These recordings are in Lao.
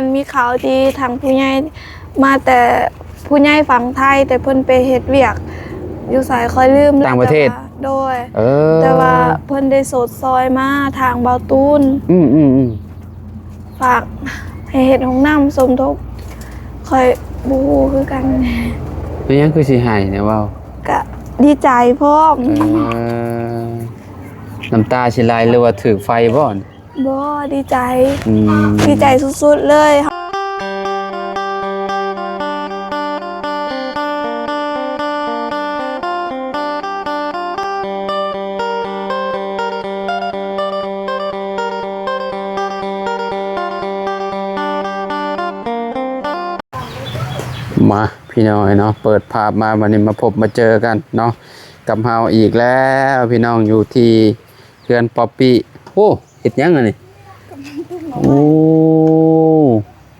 ນມີຂ່າວທີ່ທາງຜູ້ໃຫຍ່ ມາແຕ່ຜູ້ໃຫຍ່ຝັ່ງໄທ ແຕ່ເພິ່ນໄປເຮັດວຽກຢູ່ໃສຂ້ອຍລືມແລ້ວ ຕ່າງປະເທດ ແຕ່ວ່າ ໂດຍ ເອີ ແຕ່ວ່າເພິ່ນໄດ້ຊົດຊ່ອຍມາທາງເບົາຕູນ ອືມໆໆ ຝາກໃຫ້ເຮັດຫ້ອງນ້ຳສົມທົບ ຂ້ອຍບໍ່ຮູ້ຄືກັນ. ເປັນຫຍັງຄືຊິໄຫ້ແນວເວົ້າ? ກະດີໃຈພ້ອມ. ເອີ ນ້ຳຕາຊິໄຫຼ ຫຼືວ່າຖືກໄຟບໍ່? ບໍ່ ດີໃຈ ອືມ ດີໃຈສຸດໆເລີຍ. ມາ ພີ່ນ້ອງເອີຍເນາະ ເປີດພາບມາ ບັດນີ້ມາພົບມາເຈີກັນເນາະ ກັບເຮົາອີກແລ້ວ ພີ່ນ້ອງ ຢູ່ທີ່ເຮືອນປອບປີ້. ໂອ້ ເຮັດຫຍັງອັນນີ້? ໂອ້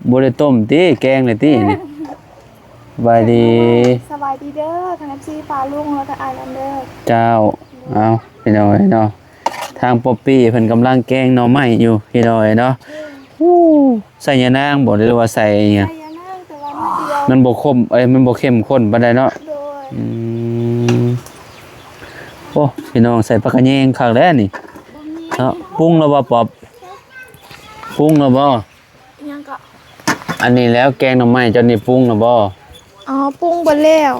ບໍ່ໄດ້ຕົ້ມຕິ ແກງເລີຍຕິນີ້? ສະບາຍດີ ສະບາຍດີເດີ ທັງເອັຟຊີປ້າລຸງ ແລ້ວກໍອ້າຍນຳເດີ. ເຈົ້າ ເອົາ ພີ່ນ້ອງເອີຍເນາະ ທາງປອບປີ້ເພິ່ນກຳລັງແກງໜໍ່ໄມ້ຢູ່ ພີ່ນ້ອງເອີຍເນາະ. ໂອ້ ໃສ່ຍານາງບໍ່ ຫຼືວ່າໃສ່ຫຍັງ? ໃສ່ຍານາງ ແຕ່ວ່າໜ້ອຍດຽວ ມັນບໍ່ຂົມ ເອີຍ ມັນບໍ່ເຂັ້ມຂຸ້ນປານໃດເນາະ. ໂດຍ ອືມ ໂອ້ ພີ່ນ້ອງ ໃສ່ຜັກຂະແຍງຄັກແລ້ວນີ້ ບໍ່ມີ ເນາະ. ປຸງແລ້ວບໍ່ປອບ? ປຸງແລ້ວບໍ່? ອີຫຍັງເກາະ? ອັນນີ້ແລ້ວ ແກງໜໍ່ໄມ້ເຈົ້ານີ້ປຸງແລ້ວບໍ່? ອໍ ປຸງເບິດແລ້ວ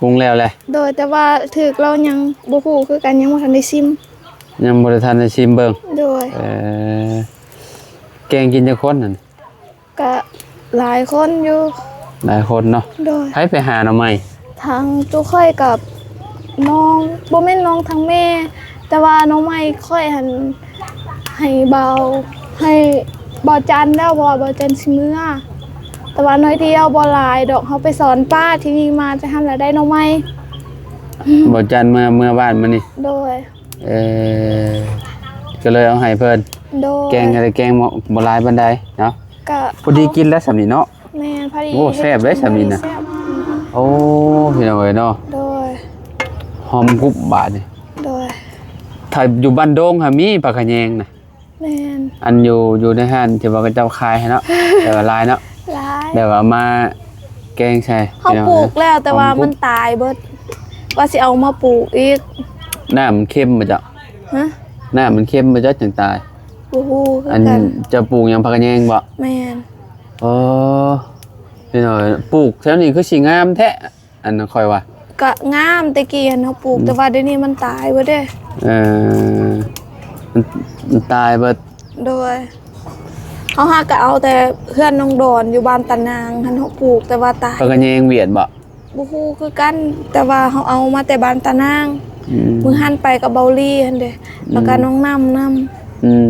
ປຸງແລ້ວແຫຼະ. ໂດຍ ແຕ່ວ່າຖືກແລ້ວຍັງບໍ່ຮູ້ຄືກັນ ຍັງບໍ່ທັນໄດ້ຊິມ ຍັງບໍ່ໄດ້ທັນໄດ້ຊິມເບິ່ງ. ໂດຍ ເອີ ແກງກິນຈັກຄົນຫັ້ນ? ກະຫຼາຍຄົນຢູ່ ຫຼາຍຄົນເນາະ. ໂດຍ ໃຜໄປຫາໜໍ່ໄມ້? ທາງໂຕຂ້ອຍກັບນ້ອງ ບໍ່ແມ່ນນ້ອງ ທາງແມ່ ແຕ່ວ່າໜໍ່ໄມ້ຂ້ອຍຫັ້ນໃຫ້ບ່າວ ໃຫ້ບ່າວຈັນແລ້ວ ເພາະວ່າບ່າວຈັນຊິເມືອ ແຕ່ວ່າໜ້ອຍດຽວ ບໍ່ຫຼາຍດອກ ເຮົາໄປສອນປາ ທີນີ້ມາແຕ່ຫັ້ນລະໄດ້ໜໍ່ໄມ້. ບ່າວຈັນເມືອ ເມືອບ້ານມື້ນີ້? ໂດຍ ເອີ ກໍເລີຍເອົາໃຫ້ເພິ່ນ. ໂດຍ ແກງກໍໄດ້ແກງບໍ່ ບໍ່ຫຼາຍປານໃດເນາະ ກະພໍດີກິນແລ້ວສ່ຳນີ້ເນາະ. ແມ່ນ ພໍດີ ໂອ້ ເຮັດ ແຊບເດ້ສ່ຳນີ້ນະ ພໍດີແຊບ. ໂອ້ ພີ່ນ້ອງເອີຍເນາະ ໂດຍ ຫອມກຸບບາດນີ້. ໂດຍ ຖ້າຢູ່ບ້ານດົງຫາມີຜັກຂະແຍງນະ. ແມ່ນ ອັນຢູ່ ຢູ່ໃນຮ້ານທີ່ວ່າເຂົາເຈົ້າຂາຍຫັ້ນເນາະ ແຕ່ວ່າຫຼາຍເນາະ ຫຼາຍ ແບບວ່າເອົາມາແກງໃສ່. ເຮົາປູກແລ້ວ ແຕ່ວ່າມັນຕາຍເບິດ ວ່າຊິເອົາມາປູກອີກ. ນ້ຳມັນເຄັມບໍ່ເຈົ້າ? ຮະ? ນ້ຳມັນເຄັມບໍ່ເຈົ້າຈຶ່ງຕາຍ? ບໍ່ຮູ້ຄືກັນ. ອັນເຈົ້າປູກຫຍັງ ຜັກຂະແຍງບໍ່? ແມ່ນ. ອໍ ພີ່ນ້ອງເອີຍ ປູກແຖວນີ້ຄືຊິງາມແທ້ ອັນນັ້ນຂ້ອຍວ່າ. ກະງາມ ແຕ່ກີ້ຫັ້ນເຮົາປູກ ອືມ ແຕ່ວ່າດຽວນີ້ມັນຕາຍເບິດເດ້. ເອີ ມັນ ມັນຕາຍເບິດ. ໂດຍ ເຮົາຫາກະເອົາແຕ່ເຮືອນນ້ອງດອນຢູ່ບ້ານຕານາງຫັ້ນເຮົາປູກ ແຕ່ວ່າຕາຍ. ເພິ່ນກໍແຍງວຽດບໍ່? ບໍ່ຮູ້ຄືກັນ ແຕ່ວ່າເຮົາເອົາມາແຕ່ບ້ານຕານາງ. ອືມ ມື້ຫັ້ນໄປກັບເບົາລີຫັ້ນເດ້ ອືມ ແລ້ວກໍນ້ອງນ້ຳນຳ. ອືມ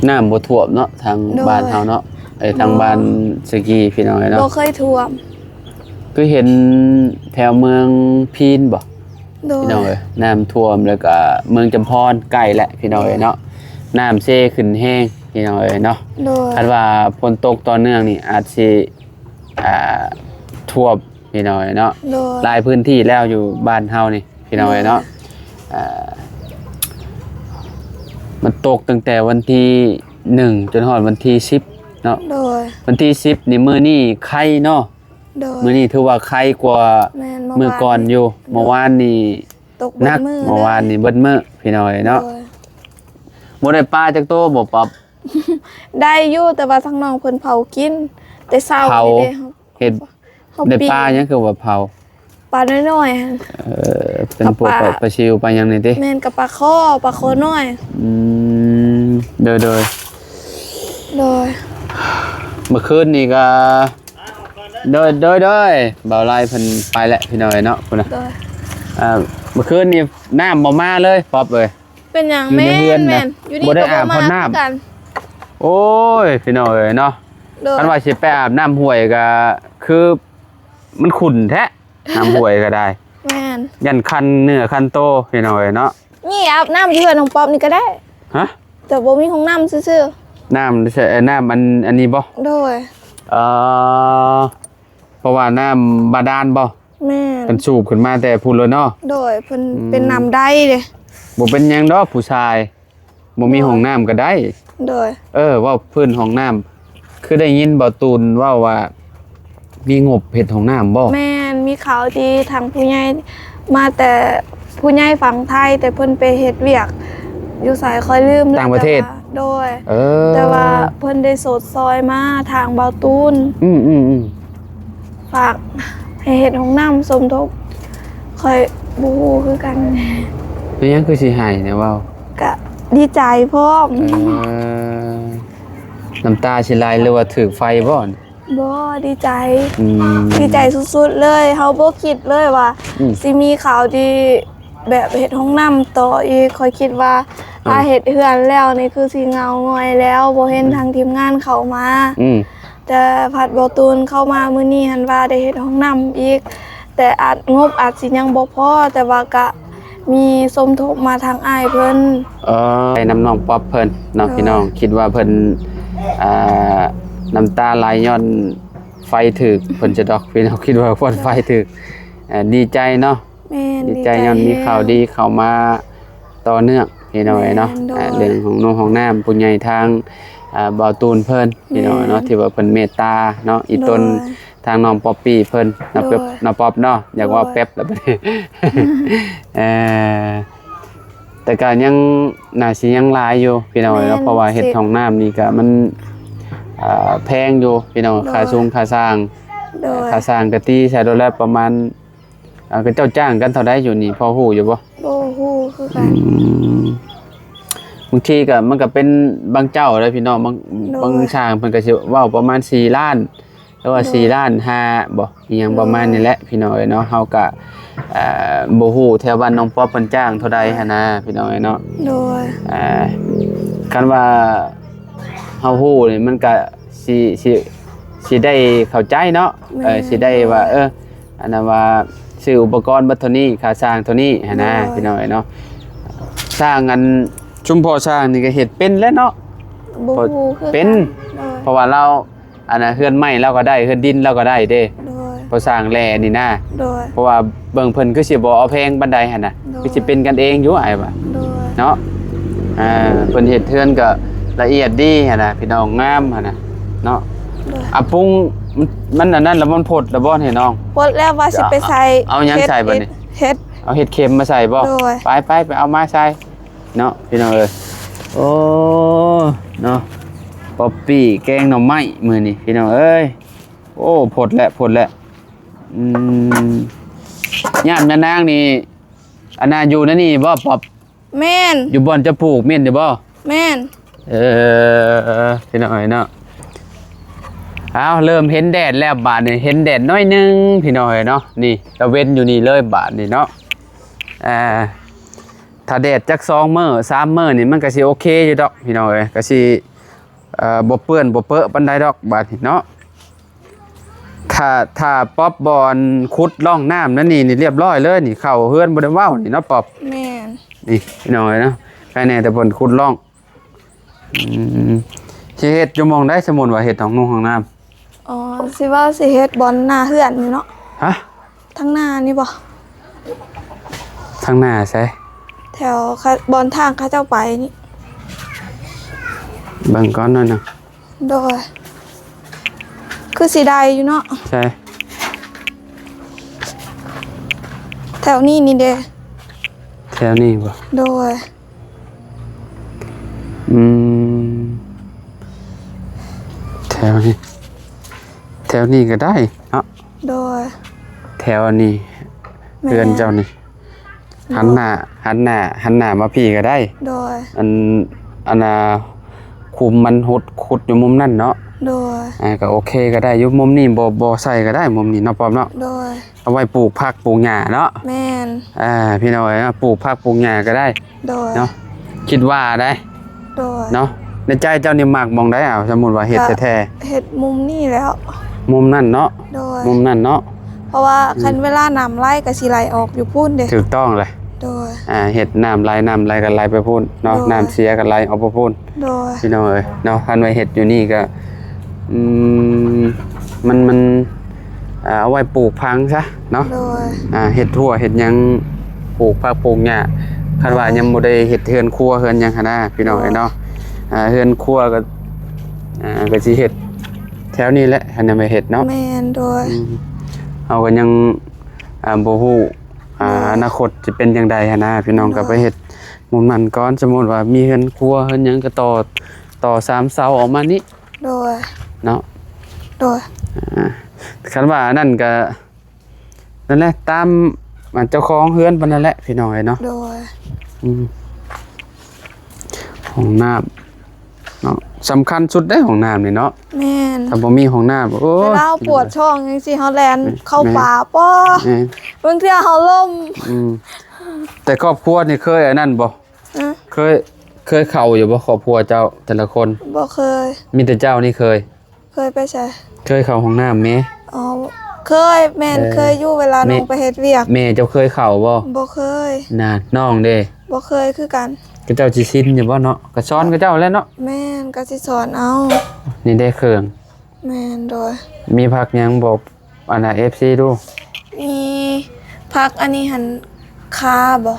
ນ້ຳບໍ່ຖ້ວມເນາະ ທາງ ໂດຍ ບ້ານເຮົາເນາະ ເອີຍ ທາງ ບໍ່ ບ້ານສະກີ ພີ່ນ້ອງເອີຍເນາະ ບໍ່ເຄີຍຖ້ວມ. ຄືເຫັນແຖວເມືອງພີນບໍ່? ໂດຍ ພີ່ນ້ອງເອີຍ ນ້ຳຖ້ວມ ແລ້ວກໍເມືອງຈຳພອນ ໃກ້ແຫຼະ ພີ່ນ້ອງເອີຍເນາະ ນ້ຳເຊຂຶ້ນແຮງ ພີ່ນ້ອງເອີຍເນາະ. ໂດຍ ຄັນວ່າຝົນຕົກຕໍ່ເນື່ອງນີ້ ອາດຊິ ອ່າ ຖ້ວມ ພີ່ນ້ອງເອີຍເນາະ. ໂດຍ ຫຼາຍພື້ນທີ່ແລ້ວຢູ່ບ້ານເຮົານີ້ ພີ່ນ້ອງເອີຍເນາະ. ໂດຍ ອ່າ ມັນຕົກຕັ້ງແຕ່ວັນທີໜຶ່ງ ຈົນຮອດວັນທີສິບເນາະ. ໂດຍ ວັນທີສິບນີ້ ມື້ນີ້ໄຄເນາະ. ໂດຍ ມື້ນີ້ຖືວ່າໄຄກວ່າ ແມ່ນ ມື້ກ່ອນຢູ່. ໂດຍ ເມື່ອວານນີ້ຕົກເບິດມື້ເລີຍ ເມື່ອວານນີ້ເບິດມື້ ພີ່ນ້ອງເອີຍເນາະ. ໂດຍ ບໍ່ໄດ້ປາຈັກໂຕບໍ່ປອບ? ໄດ້ຢູ່ ແຕ່ວ່າທາງນ້ອງເພິ່ນເຜົາກິນແຕ່ເຊົ້ານີ້ເດ້. ເຮັດ ເຮົາ ເຮົາໄດ້ປາຫຍັງຄືວ່າເຜົາ? ປານ້ອຍໆ ເອີ ເປັນພວກປາ ປາ ປາຊິວ ປາຫຍັງນີ້ຕິ? ແມ່ນ ກັບປາຄໍ ປາຄໍນ້ອຍ. ອືມ ໂດຍໆ ໂດຍ ເມື່ອຄືນນີ້ກໍ ໂດຍ ໂດຍ ໂດຍ ບ່າວໄລເພິ່ນໄປແລ້ວ ພີ່ນ້ອງເອີຍເນາະ ພຸ້ນນະ. ໂດຍ ອ່າ ເມື່ອຄືນນີ້ນ້ຳບໍ່ມາເລີຍ ປອບເອີຍ. ເປັນຫຍັງ? ຢູ່ໃນເຮືອນນະ ແມ່ນ ຢູ່ນີ້ ບໍ່ໄດ້ອາບຮອດນ້ຳ ກໍບໍ່ມາຄືກັນ. ໂອ້ຍ ພີ່ນ້ອງເອີຍເນາະ. ໂດຍ ຄັນວ່າຊິໄປອາບນ້ຳຫ້ວຍກໍຄືມັນຂຸ່ນແທ້ ນ້ຳຫ້ວຍກໍໄດ້. ແມ່ນ ຢ້ານຄັນເນື້ອຄັນໂຕ ພີ່ນ້ອງເອີຍເນາະ. ນີ້ອາບນ້ຳຢູ່ເຮືອນຂອງປອບນີ້ກໍໄດ້. ຮະ? ແຕ່ບໍ່ມີຫ້ອງນ້ຳຊື່ໆ. ນ້ຳໃສ? ນ້ຳອັນ ອັນນີ້ບໍ່? ໂດຍ ເອີ ເພາະວ່ານ້ຳບາດານບໍ່? ແມ່ນ ເພິ່ນສູບຂຶ້ນມາແຕ່ພຸ້ນເລີຍເນາະ. ໂດຍ ເພິ່ນ ອືມ ເປັນນ້ຳໄດເດ້. ບໍ່ເປັນຫຍັງດອກ ຜູ້ຊາຍ ບໍ່ມີຫ້ອງນ້ຳກໍໄດ້. ໂດຍ ເອີ ເວົ້າພື້ນຫ້ອງນ້ຳ ຄືໄດ້ຍິນບ່າວຕູນເວົ້າວ່າ ມີງົບເຮັດຫ້ອງນ້ຳບໍ່? ແມ່ນ ມີຂ່າວທີ່ທາງຜູ້ໃຫຍ່ ມາແຕ່ຜູ້ໃຫຍ່ຝັ່ງໄທ ແຕ່ເພິ່ນໄປເຮັດວຽກຢູ່ໃສຂ້ອຍລືມແລ້ວ ຕ່າງປະເທດ. ແຕ່ວ່າ ໂດຍ ເອີ ແຕ່ວ່າເພິ່ນໄດ້ຊົດຊ່ອຍມາທາງບ່າວຕູນ ອືມໆໆ ຝາກໃຫ້ເຮັດຫ້ອງນ້ຳສົມທົບ ຂ້ອຍບໍ່ຮູ້ຄືກັນ. ເປັນຫຍັງຄືຊິໄຫ້ແນວເວົ້າ? ກະດີໃຈພ້ອມ. ເອີ ນ້ຳຕາຊິໄຫຼ ຫຼືວ່າຖືກໄຟບໍ່? ບໍ່ ດີໃຈ. ອືມ ດີໃຈສຸດໆເລີຍ ເຮົາບໍ່ຄິດເລີຍວ່າ ອືມ ຊິມີຂ່າວດີແບບເຮັດຫ້ອງນ້ຳຕໍ່ອີກ. ຂ້ອຍຄິດວ່າ ອືມ ຖ້າເຮັດເຮືອນແລ້ວນີ້ຄືຊິເຫງົາຫງອຍແລ້ວ ບໍ່ເຫັນ ອືມ ທາງທີມງານເຂົ້າມາ. ອືມ ແຕ່ພັດບ່າວຕູນເຂົ້າມາມື້ນີ້ຫັ້ນວ່າໄດ້ເຮັດຫ້ອງນ້ຳອີກ ແຕ່ອາດ ງົບອາດຊິຍັງບໍ່ພໍ ແຕ່ວ່າກະມີສົມທົບມາທາງອ້າຍເພິ່ນ. ເອີ ໄດ້ນຳນ້ອງປັອບເພິ່ນເນາະ ໂດຍ ພີ່ນ້ອງ ຄິດວ່າເພິ່ນ ອ່າ ນ້ຳຕາໄຫຼຍ້ອນໄຟຖືກ ເພິ່ນຈະດອກ ພີ່ນ້ອງ ຄິດວ່າຍ້ອນໄຟຖືກ. ເອີ ດີໃຈເນາະ. ແມ່ນ ດີໃຈ ດີໃຈ ຍ້ອນມີ ແຮງ ຂ່າວດີເຂົ້າມາຕໍ່ເນື່ອງ ພີ່ນ້ອງເອີຍເນາະ. ແມ່ນ ໂດຍ ອ່າ ເລື່ອງຫ້ອງນົງຫ້ອງນ້ຳ ຜູ້ໃຫຍ່ທາງ ອ່າ ບ່າວຕູນເພິ່ນ ພີ່ນ້ອງເນາະ ແມ່ນ ທີ່ວ່າເພິ່ນເມດຕາເນາະ ອີ່ຕົນ ໂດຍ ທາງນ້ອງປັອບປີ້ເພິ່ນເນາະ ໂດຍ ເປັບເນາະ ປັອບເນາະ ຢາກເວົ້າ ໂດຍ ແປັບແລ້ວບັດນີ້. ເອີ ແຕ່ກໍຍັງໜ້າຊິຍັງຫຼາຍຢູ່ ພີ່ນ້ອງເອີຍເນາະ ແມ່ນ ເພາະວ່າເຮັດຫ້ອງນ້ຳນີ້ກໍມັນ ເອີ ແພງຢູ່ ພີ່ນ້ອງ ໂດຍ ຄ່າສູງຄ່າສ້າງ ໂດຍ ເອີ ຄ່າສ້າງກໍຕີໃສ່ໂດຍລະປະມານ ອ່າ ເຂົາເຈົ້າຈ້າງກັນເທົ່າໃດຢູ່ນີ້ ພໍຮູ້ຢູ່ບໍ່? ບໍ່ຮູ້ຄືກັນ. ອືມ ບາງທີກໍ ມັນກໍເປັນບາງເຈົ້າເດ້ພີ່ນ້ອງ ບາງ ໂດຍ ບາງຊ່າງເພິ່ນກໍຊິເວົ້າປະມານສີ່ລ້ານ ຫຼືວ່າ ໂດຍ ສີ່ລ້ານຫ້າບໍ ອີ່ຫຍັງ ໂດຍ ປະມານນີ້ແຫຼະ ພີ່ນ້ອງເອີຍເນາະ. ເຮົາກໍ ເອີ ບໍ່ຮູ້ແຖວບ້ານນ້ອງປັອບເພິ່ນຈ້າງເທົ່າໃດຫັ້ນນະ ພີ່ນ້ອງເອີຍເນາະ. ໂດຍ ອ່າ ຄັນວ່າເຮົາຮູ້ນີ້ ມັນກໍຊິ ຊິ ຊິໄດ້ເຂົ້າໃຈເນາະ. ແມ່ນ ເອີ ຊິໄດ້ວ່າ ໂດຍ ເອີ ອັນນັ້ນວ່າຊື້ອຸປະກອນເບິດເທົ່ານີ້ ຄ່າຊ່າງເທົ່ານີ້ຫັ້ນນະ ໂດຍ ພີ່ນ້ອງເອີຍເນາະ. ຊ່າງ ອັນ ຊຸມພໍ່ຊ່າງນີ້ກໍເຮັດເປັນແຫຼະເນາະ. ບໍ່ຮູ້ຄືກັນ ເປັນ ໂດຍ ເພາະວ່າລາວ ອັນນ່າ ເຮືອນໄມ້ລາວກໍໄດ້ ເຮືອນດິນລາວກໍໄດ້ເດ້ ໂດຍ ພໍ່ຊ່າງແຫຼນີ້ນະ. ໂດຍ ເພາະວ່າເບິ່ງເພິ່ນຄືຊິບໍ່ເອົາແພງປານໃດຫັ້ນນະ ໂດຍ ຄືຊິເປັນກັນເອງຢູ່ ອ້າຍວ່າ ໂດຍ ເນາະ. ອ່າ ເພິ່ນເຮັດເຮືອນກໍລະອຽດດີຫັ້ນນະ ພີ່ນ້ອງ ງາມຫັ້ນນະເນາະ. ໂດຍ ອາ ປຸງ ມັນ ມັນອັນນັ້ນລະ ມັນພົດລະບໍ່ນີ້ນ້ອງ? ພົດແລ້ວ ວ່າຊິໄປໃສ່ ເອົາຫຍັງໃສ່ບັດນີ້? ເຫັດ ເອົາເຫັດເຂັມມາໃສ່ບໍ່? ໂດຍ ໄປ ໄປ ໄປເອົາມາໃສ່ເນາະ ພີ່ນ້ອງເອີຍ. ໂອ້ ເນາະ ປັອບປີ້ແກງໜໍ່ໄມ້ມື້ນີ້ ພີ່ນ້ອງເອີຍ. ໂອ້ ພົດແຫຼະ ພົດແຫຼະ. ອືມ ຍາມຍານາງນີ້ ອັນນ່າ ຢູ່ໃນນີ້ບໍ່ ປັອບ? ແມ່ນ ຢູ່ບ່ອນເຈົ້າປູກແມ່ນຢູ່ບໍ່? ແມ່ນ ເອີ ພີ່ນ້ອງເອີຍເນາະ. ອ້າວ ເລີ່ມເຫັນແດດແລ້ວບາດນີ້ ເຫັນແດດໜ້ອຍໜຶ່ງ ພີ່ນ້ອງເອີຍເນາະ. ນີ້ ຕາເວັນຢູ່ນີ້ເລີຍບາດນີ້ເນາະ. ອ່າ ຖ້າແດດຈັກສອງມື້ສາມມື້ນີ້ ມັນກໍຊິໂອເຄຢູ່ດອກ ພີ່ນ້ອງເອີຍ ກໍຊິ ເອີ ບໍ່ເປື້ອນບໍ່ເປິະປານໃດດອກບາດນີ້ເນາະ. ຖ້າ ຖ້າປັອບບ່ອນຂຸດຮ່ອງນ້ຳນັ້ນນີ້ ນີ້ລຽບຮ້ອຍເລີຍນີ້ ເຂົ້າເຮືອນບໍ່ໄດ້ເວົ້ານີ້ເນາະ ປັອບ. ແມ່ນ ນີ້ ພີ່ນ້ອງເອີຍເນາະ ໃຄແນ່ແຕ່ເພິ່ນຂຸດຮ່ອງ. ອືມ ຊິເຮັດຢູ່ໝ່ອງໃດ ສົມມຸດວ່າເຮັດຫ້ອງນຸ່ງຫ້ອງນ້ຳ? ອໍ ຊິວ່າຊິເຮັດບ່ອນໜ້າເຮືອນນີ້ເນາະ. ຮະ? ທາງໜ້ານີ້ບໍ່? ທາງໜ້າໃສ? ແຖວ ຄະ ບ່ອນທາງເຂົາເຈົ້າໄປນີ້. ເບິ່ງກ່ອນໜ້ອຍໜຶ່ງ. ໂດຍ ຄືຊິໄດ້ຢູ່ເນາະ. ໃສ? ແຖວນີ້ນີ້ເດ້. ແຖວນີ້ບໍ່? ໂດຍ ອືມ ແຖວນີ້ ແຖວນີ້ກໍໄດ້ເນາະ. ໂດຍ ແຖວນີ້ ແມ່ນ ເຮືອນເຈົ້ານີ້ ໂດຍ ຫັນໜ້າ ຫັນໜ້າ ຫັນໜ້າມາພີ້ກໍໄດ້. ໂດຍ ອັນ ອັນນ່າ ຂຸມມັນຫຸດ ຂຸດຢູ່ມຸມນັ້ນເນາະ. ໂດຍ ອ່າ ກໍໂອເຄກໍໄດ້ຢູ່ ມຸມນີ້ບໍ່ ບໍ່ໃສ່ກໍໄດ້ ມຸມນີ້ເນາະ ປອມເນາະ. ໂດຍ ເອົາໄວ້ປູກຜັກປູກຫຍ້າເນາະ. ແມ່ນ ອ່າ ພີ່ນ້ອງເອີຍເນາະ ປູກຜັກປູກຫຍ້າກໍໄດ້. ໂດຍ ເນາະ ຄິດວ່າໄດ ໂດຍ ເນາະ ໃນໃຈເຈົ້ານີ້ມັກໝ່ອງໃດ? ເອົາ ສົມມຸດວ່າເຮັດແທ້ໆ ເຮັດມຸມນີ້ແລ້ວ ມຸມນັ້ນເນາະ. ໂດຍ ມຸມນັ້ນເນາະ ເພາະວ່າ ອືມ ຄັນເວລານ້ຳໄຫຼກໍຊິໄຫຼອອກຢູ່ພຸ້ນເດ້. ຖືກຕ້ອງແຫຼະ. ໂດຍ ອ່າ ເຮັດນ້ຳໄຫຼ ນ້ຳໄຫຼກໍໄຫຼໄປພຸ້ນເນາະ. ໂດຍ ນ້ຳເສຍກໍໄຫຼອອກໄປພຸ້ນ. ໂດຍ ພີ່ນ້ອງເອີຍເນາະ ຄັນວ່າເຮັດຢູ່ນີ້ກໍ ອືມ ມັນ ມັນ ອ່າ ເອົາໄວ້ປູກຜັກຊະເນາະ. ໂດຍ ອ່າ ເຮັດຮົ້ວເຮັດຫຍັງ ປູກຜັກປູກຫຍ້າ ຄັນວ່າຍັງບໍ່ໄດ້ເຮັດເຮືອນຄົວເຮືອນຫຍັງຫັ້ນນະ ພີ່ນ້ອງເອີຍເນາະ. ອ່າ ເຮືອນຄົວກໍ ອ່າ ກໍຊິເຮັດແຖວນີ້ແຫຼະ ຄັນຍັງບໍ່ເຮັດເນາະ. ແມ່ນ ໂດຍ. ອືມ ເຮົາກໍຍັງ ອ່າ ບໍ່ຮູ້ ອ່າ ໂດຍ ອະນາຄົດຈະເປັນຈັ່ງໃດຫັ້ນນະ ພີ່ນ້ອງ. ໂດຍ. ກໍໄປເຮັດມຸມນັ້ນກ່ອນ. ສົມມຸດວ່າມີເຮືອນຄົວເຮືອນຫຍັງກໍຕໍ່ ຕໍ່ສາມເສົາອອກມານີ້ ໂດຍ ເນາະ. ໂດຍ. ອ່າ ຄັນວ່າອັນນັ້ນກໍ ນັ້ນແຫຼະ ຕາມ ອ່າ ເຈົ້າຂອງເຮືອນເພິ່ນນັ້ນແຫຼະ ພີ່ນ້ອງເອີຍເນາະ. ໂດຍ. ອືມ ຫ້ອງນ້ຳເນາະ ສຳຄັນສຸດເດ້ ຫ້ອງນ້ຳນີ້ເນາະ. ແມ່ນ. ຖ້າບໍ່ມີຫ້ອງນ້ຳ ໂອ້ຍ ເວລາເຮົາປວດທ້ອງຈັ່ງຊີ້ ເຮົາແລ່ນເຂົ້າ ແມ່ນ ປ່າ ບໍ່ ແມ່ນ ບາງເທື່ອເຮົາລົ້ມ. ອືມ ແຕ່ຄອບຄົວນີ້ເຄີຍອັນນັ້ນບໍ່? ຮະ? ເຄີຍ ເຄີຍເຂົ້າຢູ່ບໍ່ ຄອບຄົວເຈົ້າແຕ່ລະຄົນ? ບໍ່ເຄີຍ. ມີແຕ່ເຈົ້ານີ້ເຄີຍ? ເຄີຍໄປໃສ? ເຄີຍເຂົ້າຫ້ອງນ້ຳແມ່? ອໍ ເຄີຍ ແມ່ນ ເອີ ເຄີຍຢູ່ເວລານ້ອງໄປເຮັດວຽກ. ແມ່ເຈົ້າເຄີຍເຂົ້າບໍ່? ບໍ່ເຄີຍ. ນະ ນ້ອງເດ້? ບໍ່ເຄີຍຄືກັນ. ເຂົາເຈົ້າຊິຊິນຢູ່ບໍ່ເນາະ? ກໍສອນເຂົາເຈົ້າແຫຼະເນາະ. ແມ່ນ ກໍຊິສອນເອົາ. ນີ້ເດ້ເຄື່ອງ. ແມ່ນ ໂດຍ. ມີຜັກຫຍັງບອກ ອັນນ່າ ເອັຟຊີ ດູ? ມີຜັກອັນນີ້ຫັ້ນ ຄາບໍ?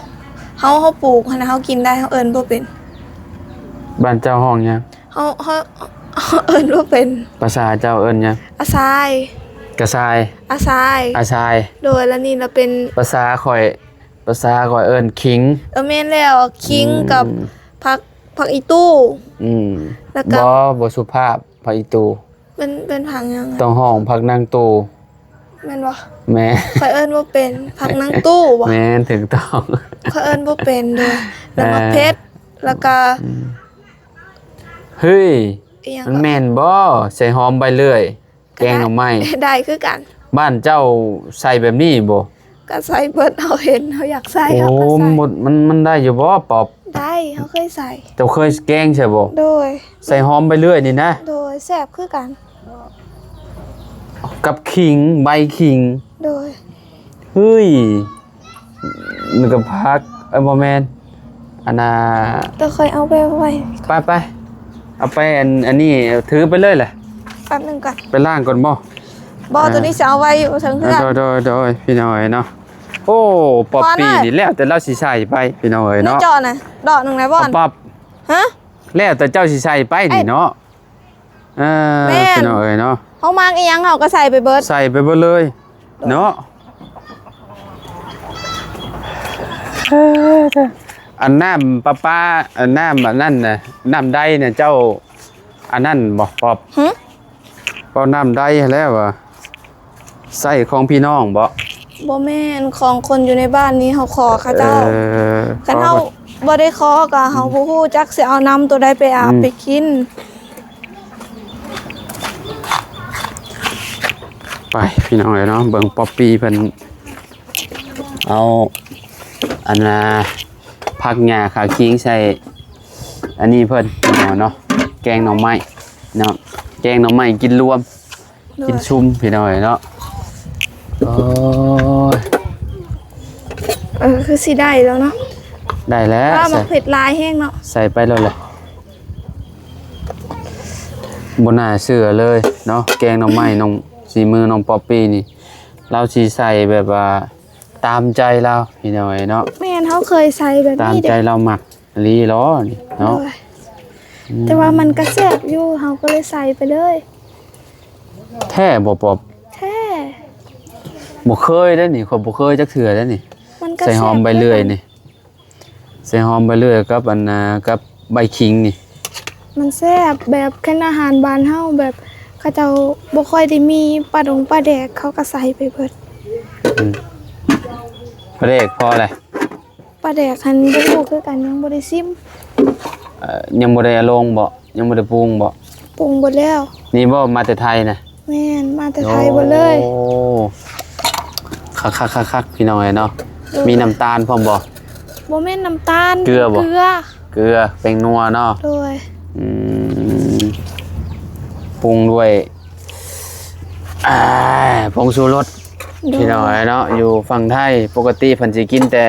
ເຮົາ ເຮົາປູກຫັ້ນນະ ເຮົາກິນໄດ້ ເຮົາເອີ້ນບໍ່ເປັນ. ບ້ານເຈົ້າຮ້ອງຫຍັງ? ເຮົາ ເຮົາ ເຮົາເອີ້ນບໍ່ເປັນ. ພາສາເຈົ້າເອີ້ນຫຍັງ? ອາຊາຍ. ກະຊາຍ. ອາຊາຍ. ອາຊາຍ. ໂດຍ. ລະນີ້ລະເປັນ ພາສາຂ້ອຍ ພາສາຂ້ອຍເອີ້ນຂີງ. ເອີ ແມ່ນແລ້ວ ຂີງ ອືມ ກັບຜັກ ຜັກອີຕູ. ອືມ ແລ້ວກໍ ບໍ່ ບໍ່ສຸພາບ ຜັກອີຕູ. ເປັນ ເປັນຜັກຫຍັງ? ຕ້ອງຮ້ອງຜັກນາງຕູ. ແມ່ນບໍ່? ແມ່ນ. ຂ້ອຍເອີ້ນບໍ່ເປັນ ຜັກນາງຕູບໍ? ແມ່ນ ຖືກຕ້ອງ. ຂ້ອຍເອີ້ນບໍ່ເປັນເດີ້. ແລ້ວໝາກເຜັດ ເອີ ແລ້ວກະ ອືມ ເຮີ້ຍ ອີ່ຫຍັງ ມັນແມ່ນບໍ່? ໃສ່ຫອມໃບເລື່ອຍ ແກງໜໍ່ໄມ້ ໄດ້ຄືກັນ. ບ້ານເຈົ້າໃສ່ແບບນີ້ບໍ່? ກໍໃສ່ເບິດ ເຮົາເຫັນ ເຮົາຢາກໃສ່ ໂອ້ ເຮົາກໍໃສ່. ມັນບໍ່ ມັນ ມັນໄດ້ຢູ່ບໍ່ ປອບ? ໄດ້ ເຮົາເຄີຍໃສ່. ເຈົ້າເຄີຍແກງໃສ່ບໍ່? ໂດຍ. ໃສ່ຫອມໃບເລື່ອຍນີ້ນະ? ໂດຍ ແຊບຄືກັນ. ກັບຂີງ ໃບຂີງ. ໂດຍ. ເຮີ້ຍ ມັນກໍຜັກ ເອີ ບໍ່ແມ່ນ ອັນນ່າ ແຕ່ຂ້ອຍເອົາໄປໄວ້ ໄປ ໄປ ເອົາໄປອັນ ອັນນີ້ ຖືໄປເລີຍແຫຼະ. ແປັບໜຶ່ງກ່ອນ ໄປລ້າງກ່ອນບໍ່? ບໍ່ ອ່າ ໂຕນີ້ຊິເອົາໄວ້ຢູ່ເທິງເຮືອນ. ໂດຍ ໂດຍ ໂດຍ ພີ່ນ້ອງເອີຍເນາະ. ໂອ້ ປອບປີນີ້ແລ້ວແຕ່ລາວຊິໃສ່ໄປ ພີ່ນ້ອງເອີຍເນາະ. ໃນເຈາະນະ ດອກໜຶ່ງນະບ່ອນ ປອບ ຮະ? ແລ້ວແຕ່ເຈົ້າຊິໃສ່ໄປນີ້ເນາະ. ເອີ ແມ່ນ ພີ່ນ້ອງເອີຍເນາະ ເຮົາມັກອີ່ຫຍັງເຮົາກໍໃສ່ໄປເບິດ ໃສ່ໄປເບິດເລີຍເນາະ. ອັນນ້ຳປະປາ ອັນນ້ຳອັນນັ້ນນະ ນ້ຳໃດນະ ເຈົ້າອັນນັ້ນບໍ່ປອບ? ຫຶ? ເວົ້ານ້ຳໃດຫັ້ນແຫຼະວ່າ ໃຊ້ຂອງພີ່ນ້ອງບໍ? ບໍ່ແມ່ນ ຂອງຄົນຢູ່ໃນບ້ານນີ້ ເຮົາຂໍເຂົາເຈົ້າ. ເອີ ຄັນເຮົາບໍ່ໄດ້ຂໍກໍເຮົາ ອືມ ບໍ່ຮູ້ຈັກຊິເອົານ້ຳໂຕໃດໄປອາບ ອືມ ໄປກິນ. ໄປ ພີ່ນ້ອງເອີຍເນາະ ເບິ່ງປອບປີເພິ່ນເອົາ ອັນນ່າ ຜັກຫຍ້າຂາຄີງໃສ່ ອັນນີ້ເພິ່ນເນາະ ແກງໜໍ່ໄມ້ເນາະ ແກງໜໍ່ໄມ້ກິນລວມ ໂດຍ ກິນຊຸມ ພີ່ນ້ອງເອີຍເນາະ. ໂອ້ຍ ເອີ ຄືຊິໄດ້ແລ້ວເນາະ ໄດ້ແລ້ວ. ວ່າໝາກເຜັດຫຼາຍແຮງເນາະ ໃສ່ໄປໂລດແຫຼະ. ບໍ່ໜ້າເຊື່ອເລີຍເນາະ ແກງໜໍ່ໄມ້ນ້ອງ ສີມືນ້ອງປອບປີນີ້ ລາວຊິໃສ່ແບບວ່າຕາມໃຈລາວ ພີ່ນ້ອງເອີຍເນາະ. ແມ່ນ ເຮົາເຄີຍໃສ່ແບບນີ້ເດ້ ຕາມໃຈລາວມັກ. ອີ່ຫຼີເນາະ ໂດຍ ເນາະ ອືມ ແຕ່ວ່າມັນກໍແຊບຢູ່ ເຮົາກໍເລີຍໃສ່ໄປເລີຍ. ແທ້ບໍ່ປອບ? ແທ້. ບໍ່ເຄີຍເດ້ນີ້ ຂ້ອຍບໍ່ເຄີຍຈັກເທື່ອເດ້ນີ້ ມັນກໍແຊບ ໃສ່ຫອມໃບເລື່ອຍນີ້ ໃສ່ຫອມໃບເລື່ອຍກັບອັນນ່າ ກັບໃບຂີງນີ້ ມັນແຊບ. ແບບເປັນອາຫານບ້ານເຮົາ ແບບເຂົາເຈົ້າບໍ່ຄ່ອຍໄດ້ມີປາດົງປາແດກ ເຂົາກໍໃສ່ໄປເບິດ. ອືມ ປາແດກພໍແຫຼະ. ປາແດກຫັ້ນບໍ່ຮູ້ຄືກັນ ຍັງບໍ່ໄດ້ຊິມ. ເອີ ຍັງບໍ່ໄດ້ເອົາລົງບໍ? ຍັງບໍ່ໄດ້ປຸງບໍ? ປຸງເບິດແລ້ວ. ນີ້ບໍ ມາແຕ່ໄທນະ? ແມ່ນ ມາແຕ່ໄທເບິດເລີຍ. ໂອ້ ຄັກໆໆໆ ພີ່ນ້ອງເອີຍເນາະ. ໂດຍ. ມີນ້ຳຕານພ້ອມບໍ? ບໍ່ແມ່ນນ້ຳຕານ ເກືອບໍ? ເກືອ ເກືອ ແປ້ງນົວເນາະ. ໂດຍ. ອືມ ປຸງດ້ວຍ ອ່າ ຜົງຊູລົດ. ໂດຍ. ພີ່ນ້ອງເອີຍເນາະ ຢູ່ຝັ່ງໄທປົກກະຕິເພິ່ນຊິກິນແຕ່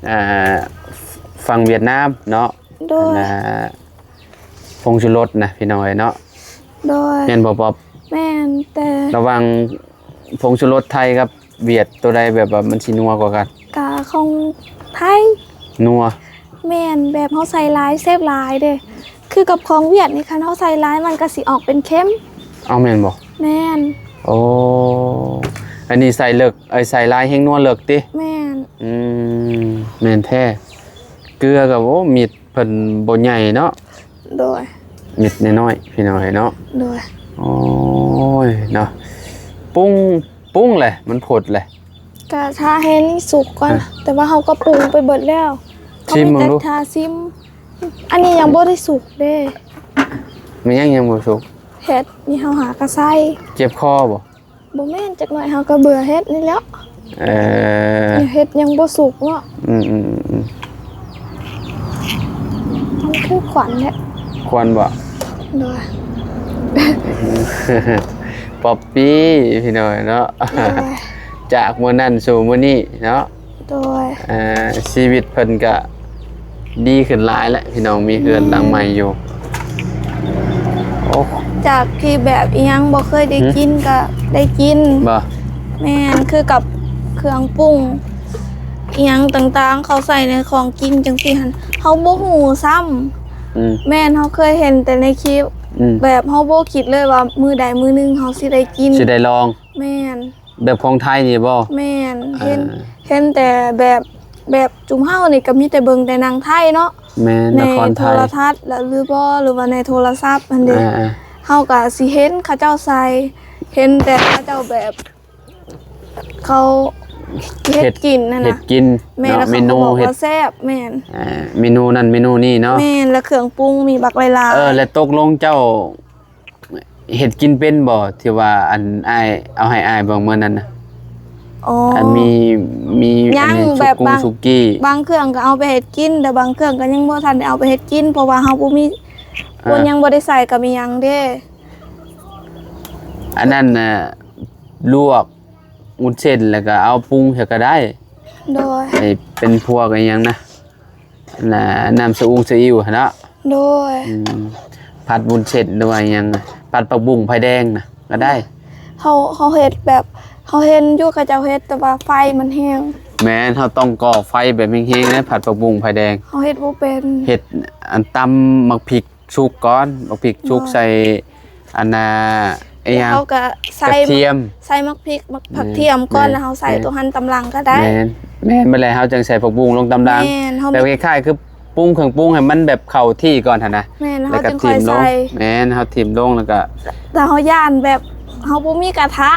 ອ່າ ຝັ່ງຫວຽດນາມເນາະ. ໂດຍ. ອັນນ່າ ຜົງຊູລົດນະ ພີ່ນ້ອງເອີຍເນາະ. ໂດຍ. ແມ່ນບໍ່ປອບ? ແມ່ນ ແຕ່ລະຫວ່າງຜົງຊູລົດໄທກັບຫວຽດ ໂຕໃດແບບວ່າມັນຊິນົວກວ່າກັນ? ກະຂອງໄທ. ນົວ. ແມ່ນ ແບບເຮົາໃສ່ຫຼາຍແຊບຫຼາຍເດ້. ຄືກັບຂອງຫວຽດນີ້ ຄັນເຮົາໃສ່ຫຼາຍມັນກໍຊິອອກເປັນເຄັມ. ເອົາ ແມ່ນບໍ່? ແມ່ນ. ໂອ້ ອັນນີ້ໃສ່ເລິກ ເອີຍ ໃສ່ຫຼາຍແຮງນົວເລິກຕິ? ແມ່ນ. ອືມ ແມ່ນແທ້. ເກືອກໍ ໂອ້ ມີດເພິ່ນບໍ່ໃຫຍ່ເນາະ. ໂດຍ. ມີດນ້ອຍໆ ພີ່ນ້ອງເອີຍເນາະ. ໂດຍ. ໂອ້ຍ ເນາະ ປຸງ ປຸງແຫຼະ ມັນພົດແຫຼະ. ກະຖ້າໃຫ້ມັນສຸກກ່ອນ ຮະ ແຕ່ວ່າເຮົາກໍປຸງໄປເບິດແລ້ວ. ຊີມເບິ່ງດູ ເຮົາມີແຕ່ຖ້າຊີມ. ອັນນີ້ຍັງບໍ່ໄດ້ສຸກເດ້. ແມ່ນຫຍັງຍັງບໍ່ສຸກ? ເຫັດນີ້ເຮົາຫາກະໃສ່. ເຈັບຄໍບໍ່? ບໍ່ແມ່ນ ຈັກໜ້ອຍເຮົາກໍເບື່ອເຫັດນີ້ແຫຼ້ວ. ເອີ ເຫັດຍັງບໍ່ສຸກເນາະ. ອືມໆໆໆ ມັນຄືຄວັນແທ້. ຄວັນບໍ່? ໂດຍ. ປັອບປີ້ ພີ່ນ້ອງເນາະ. ໂດຍ. ຈາກມື້ນັ້ນສູ່ມື້ນີ້ເນາະ. ໂດຍ. ເອີ ຊີວິດເພິ່ນກະດີຂຶ້ນຫຼາຍແຫຼະພີ່ນ້ອງ ມີເຮືອນຫຼັງໃໝ່ຢູ່. ໂອ້ ຈາກທີ່ແບບອີ່ຫຍັງບໍ່ເຄີຍໄດ້ກິນ ຫື ກໍໄດ້ກິນ. ບໍ່? ແມ່ນ ຄືກັບເຄື່ອງປຸງອີ່ຫຍັງຕ່າງໆ ເຂົາໃສ່ໃນຂອງກິນຈັ່ງຊີ້ຫັ້ນ ເຮົາບໍ່ຮູ້ຊ້ຳ. ອືມ ແມ່ນ ເຮົາເຄີຍເຫັນແຕ່ໃນຄລິບ. ອືມ ແບບເຮົາບໍ່ຄິດເລີຍວ່າມື້ໃດມື້ໜຶ່ງເຮົາຊິໄດ້ກິນ ຊິໄດ້ລອງ. ແມ່ນ. ແບບຂອງໄທນີ້ບໍ່? ແມ່ນ. ເອີ ເຫັນ ເຫັນແຕ່ແບບ ແບບຈຸມເຮົານີ້ກໍມີແຕ່ເບິ່ງແຕ່ໜັງໄທເນາະ. ແມ່ນ ໃນ ນະຄອນໄທ ໂທລະທັດລະ ຫຼືບໍ່ ຫຼືວ່າໃນໂທລະສັບຫັ້ນເດ້. ເອີໆ ເຮົາກໍຊິເຫັນເຂົາເຈົ້າໃສ່ ເຫັນແຕ່ເຂົາເຈົ້າແບບ ເຂົາເຮັດ ເຮັດກິນຫັ້ນນະ ເຮັດກິນ. ແມ່ນ ເນາະ ແລ້ວເຂົາກໍບອກວ່າແຊບ. ເມນູເຮັດ ແມ່ນ ເອີ ເມນູນັ້ນເມນູນີ້ເນາະ. ແມ່ນ ແລ້ວເຄື່ອງປຸງມີບັກຫຼາຍໆ. ເອີ ແລ້ວຕົກລົງເຈົ້າ ເຮັດກິນເປັນບໍ່ ທີ່ວ່າອັນອ້າຍເອົາໃຫ້ອ້າຍເບິ່ງມື້ນັ້ນນະ? ອໍ ອັນມີ ມີ ຍັງ ອັນນີ້ ແບບ ສຸກຸ ບາງ ສຸກີ້ ບາງເຄື່ອງກໍເອົາໄປເຮັດກິນ ແຕ່ບາງເຄື່ອງກໍຍັງບໍ່ທັນໄດ້ເອົາໄປເຮັດກິນ ເພາະວ່າເຮົາບໍ່ມີ ອ່າ ຄົນຍັງບໍ່ໄດ້ໃສ່ກໍມີຫຍັງເດ້. ອັນນັ້ນນະ ລວກວຸ້ນເສັ້ນ ແລ້ວກໍເອົາປຸງໃສ່ກໍໄດ້. ໂດຍ. ໄອ້ເປັນພວກອີ່ຫຍັງນະ ນະ ນ້ຳຊາອຸງຊາອິ້ວຫັ້ນເນາະ. ໂດຍ. ອືມ ຜັດວຸ້ນເສັ້ນ ຫຼືວ່າຫຍັງ ຜັດຜັກບຸ້ງໄຟແດງນະກໍໄດ້. ເຮົາ ເຮົາເຮັດແບບ ເຮົາເຫັນຢູ່ເຂົາເຈົ້າເຮັດ ແຕ່ວ່າໄຟມັນແຮງ. ແມ່ນ ເຮົາຕ້ອງກໍ່ໄຟແບບແຮງໆ ເດ້ ຜັດຜັກບຸ້ງໄຟແດງ. ເຮົາເຮັດບໍ່ເປັນ. ເຮັດອັນ ຕຳໝາກພິກສຸກກ່ອນ ໝາກພິກສຸກ ໂດຍ ໃສ່ ອັນນ່າ ອີ່ຫຍັງ ເຮົາກໍໃສ່ ກະທຽມ ໃສ່ໝາກພິກ ໝາກ ແມ່ນ ຜັກທຽມກ່ອນ ແມ່ນ ແລ້ວເຮົາໃສ່ ແມ່ນ ຕົວຫັ້ນຕຳຫຼັງກໍໄດ້. ແມ່ນ ແມ່ນ ບັດແລ້ວເຮົາຈຶ່ງໃສ່ຜັກບຸ້ງລົງຕຳຫຼັງ. ແມ່ນ ເຮົາ ແບບຄ້າຍໆ ຄືປຸງເຄື່ອງປຸງໃຫ້ມັນແບບເຂົ້າທີ່ກ່ອນຫັ້ນນະ. ແມ່ນ ແລ້ວກໍຖິ້ມລົງ. ເຮົາຈຶ່ງຄ່ອຍໃສ່. ແມ່ນ ເຮົາຖິ້ມລົງແລ້ວກໍ ແຕ່ເຮົາຢ້ານແບບເຮົາບໍ່ມີກະທະ.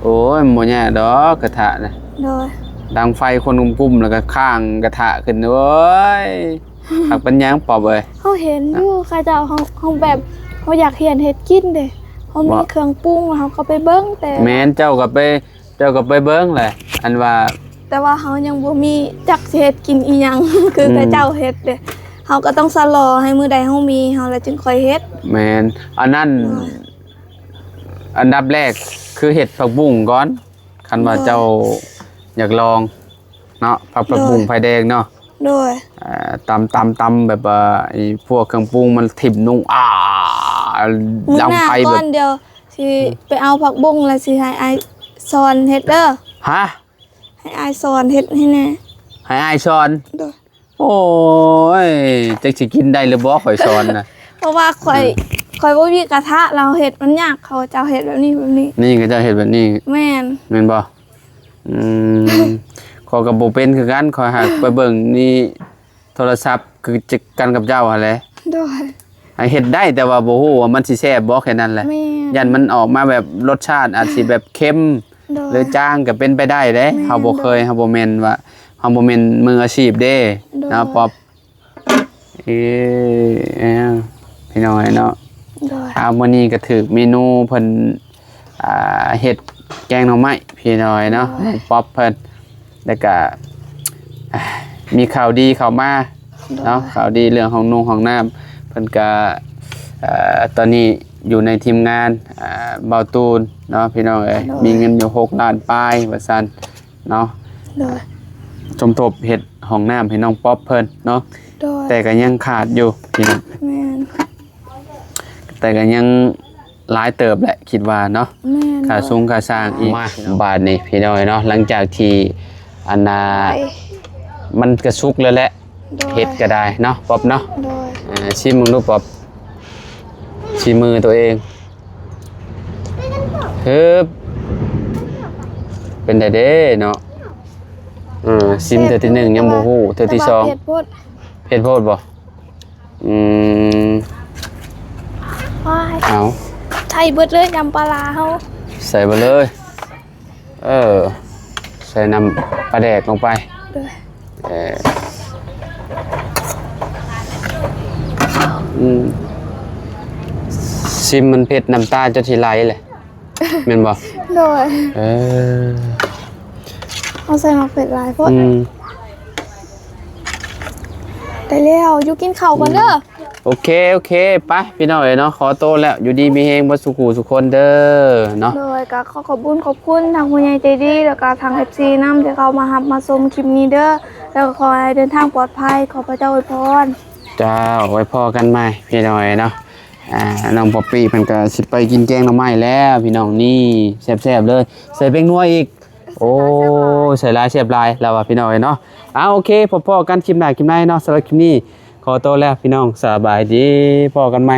ໂອ້ຍ ບໍ່ຍາກດອກກະທະນະ. ໂດຍ. ດັງໄຟຄວັນກຸ້ມໆ ແລ້ວກໍຄ້າງກະທະຂຶ້ນ. ໂອ້ຍ ຄັກປານຫຍັງປອບເອີຍ. ເຮົາເຫັນຢູ່ເຂົາເຈົ້າ ເຮົາ ເຮົາແບບ ເຮົາຢາກຮຽນເຮັດກິນເດ້ ເຮົາມີ ບໍ່ ເຄື່ອງປຸງ ເຮົາກໍໄປເບິ່ງແຕ່ ແມ່ນ ເຈົ້າກໍໄປ ເຈົ້າກໍໄປເບິ່ງແຫຼະ ອັນວ່າ ແຕ່ວ່າເຮົາຍັງບໍ່ມີຈັກຊິເຮັດກິນອີ່ຫຍັງ ຄື ອືມ ເຂົາເຈົ້າເຮັດເດ້ ເຮົາກໍຕ້ອງຊະລໍໃຫ້ມື້ໃດເຮົາມີ ເຮົາລະຈຶ່ງຄ່ອຍເຮັດ. ແມ່ນ ອັນນັ້ນ ໂດຍ ອັນດັບແລກຄືເຮັດຜັກບຸ້ງກ່ອນ ຄັນວ່າ ໂດຍ ເຈົ້າຢາກລອງ ເນາະ ຜັກ ໂດຍ ຜັກບຸ້ງໄຟແດງເນາະ. ໂດຍ. ເອີ ຕຳ ຕຳ ຕຳແບບວ່າ ໄອ້ພວກເຄື່ອງປຸງມັນຖິ້ມລົງ ອາ ດັງໄຟແບບ ມື້ໜ້າກ່ອນ ດຽວຊິ ອືມ ໄປເອົາຜັກບຸ້ງ ແລ້ວຊິໃຫ້ອ້າຍສອນເຮັດເດີ. ຮະ? ໃຫ້ອ້າຍສອນເຮັດໃຫ້ແດ່. ໃຫ້ອ້າຍສອນ? ໂດຍ. ໂອ້ຍ ຈັກຊິກິນໄດ້ຫຼືບໍ່ ຂ້ອຍສອນນະ. ເພາະວ່າຂ້ອຍ ອືມ ຂ້ອຍບໍ່ມີກະທະ ແລ້ວເຮັດມັນຍາກ ເຂົາເຈົ້າເຮັດແບບນີ້ ແບບນີ້ ນີ້ ເຂົາເຈົ້າເຮັດແບບນີ້. ແມ່ນ. ແມ່ນບໍ່? ອືມ ຂ້ອຍກໍບໍ່ເປັນຄືກັນ ຂ້ອຍຫາກໄປເບິ່ງໃນໂທລະສັບ ຄືກັນກັບເຈົ້າຫັ້ນແຫຼະ. ໂດຍ. ໃຫ້ເຮັດໄດ້ ແຕ່ວ່າບໍ່ຮູ້ວ່າມັນຊິແຊບບໍ່ ແຄ່ນັ້ນແຫຼະ. ແມ່ນ. ຢ້ານມັນອອກມາແບບລົດຊາດອາດຊິແບບເຄັມ ໂດຍ ຫຼືຈາງກໍເປັນໄປໄດ້ເດ້. ແມ່ນ. ເຮົາບໍ່ເຄີຍ ໂດຍ ເຮົາບໍ່ແມ່ນວ່າ ເຮົາບໍ່ແມ່ນມືອາຊີບເດ້. ໂດຍ. ເນາະ ປອບ. ເອີ ເອີ ພີ່ນ້ອງເອີຍເນາະ. ໂດຍ. ອ່າ ມື້ນີ້ກໍຖືກເມນູເພິ່ນ ອ່າ ເຮັດແກງໜໍ່ໄມ້ ພີ່ນ້ອງເອີຍເນາະ. ໂດຍ. ປອບເພິ່ນ ແລ້ວກໍ ອ່າ ມີຂ່າວດີເຂົ້າມາ ໂດຍ ເນາະ ຂ່າວດີເລື່ອງຫ້ອງນຸ່ງຫ້ອງນ້ຳ ເພິ່ນກໍ ເອີ ຕອນນີ້ຢູ່ໃນທີມງານ ອ່າ ເບົາຕູນເນາະ ພີ່ນ້ອງເອີຍ. ໂດຍ. ມີເງິນຢູ່ຫົກລ້ານປາຍວ່າຊັ້ນເນາະ. ໂດຍ. ສົມທົບເຮັດຫ້ອງນ້ຳໃຫ້ນ້ອງປອບເພິ່ນເນາະ. ໂດຍ. ແຕ່ກໍຍັງຂາດຢູ່ພີ່ນ້ອງ. ແມ່ນ. ແຕ່ກໍຍັງຫຼາຍເຕີບແຫຼະ ຄິດວ່າເນາະ. ແມ່ນ. ຄ່າຊຸງຄ່າສ້າງອີກ. ມາ ບາດນີ້ພີ່ນ້ອງເນາະ ຫຼັງຈາກທີ່ອັນນ່າ ໄປ ມັນກະສຸກແລ້ວແຫຼະ ໂດຍ ເຫັດກະໄດ້ເນາະ ປອບເນາະ ໂດຍ ເອີ ຊີມເບິ່ງດູປອບ ສີມືໂຕເອງ ເຮີບ ເປັນໃດເດ້ເນາະ ເອີ ຊີມເທື່ອທີໜຶ່ງຍັງບໍ່ຮູ້ ເທື່ອທີສອງ ແຕ່ວ່າເຜັດໂພດ ເຜັດໂພດບໍ່? ອືມ ວ້າຍ ເອົາ ໃສ່ເບິດເລີຍ ນ້ຳປາຫຼາເຮົາ ໃສ່ເບິດເລີຍ ເອີ ໃສ່ນ້ຳປາແດກລົງໄປ ໂດຍ ເອີ ອືມ ຊີມມັນເຜັດ ນ້ຳຕາເຈົ້າຊິໄຫຼແຫຼະ ແມ່ນບໍ່? ໂດຍ ເອີ ເຮົາໃສ່ໝາກເຜັດຫຼາຍໂພດ ອືມ ໄດ້ແລ້ວ ຢູ່ກິນເຂົ້າກ່ອນເດີ ອືມ ໂອເຄ ໂອເຄ ໄປ ພີ່ນ້ອງເອີຍເນາະ ຂໍໂຕແລ້ວ ຢູ່ດີມີແຮງເບິດສູ່ຄູ່ສູ່ຄົນເດີເນາະ ໂດຍ ກໍຂໍຂອບບຸນຂອບຄຸນທາງຜູ້ໃຫຍ່ໃຈດີ ແລ້ວກໍທາງເອັຟຊີນຳ ທີ່ເຂົ້າມາຮັບມາຊົມຄລິບນີ້ເດີ ແລ້ວກໍຂໍໃຫ້ເດີນທາງປອດໄພ ຂໍພະເຈົ້າອວຍພອນ ເຈົ້າ ໄວ້ພໍ້ກັນໃໝ່ ພີ່ນ້ອງເອີຍເນາະ ອ່າ ນ້ອງປອບປີ້ເພິ່ນກໍຊິໄປກິນແກງໜໍ່ໄມ້ແລ້ວ ພີ່ນ້ອງ ນີ້ ແຊບໆເລີຍ ໃສ່ແປ້ງນົວອີກ ໂອ້ ໃສ່ຫຼາຍແຊບຫຼາຍ ລາວວ່າ ພີ່ນ້ອງເອີຍເນາະ ເອົາ ໂອເຄ ພໍ້ໆກັນຄລິບໜ້າຄລິບໃນເນາະ ສຳລັບຄລິບນີ້ ຂໍໂຕແລ້ວ ພີ່ນ້ອງ ສະບາຍດີ ພໍ້ກັນໃໝ່.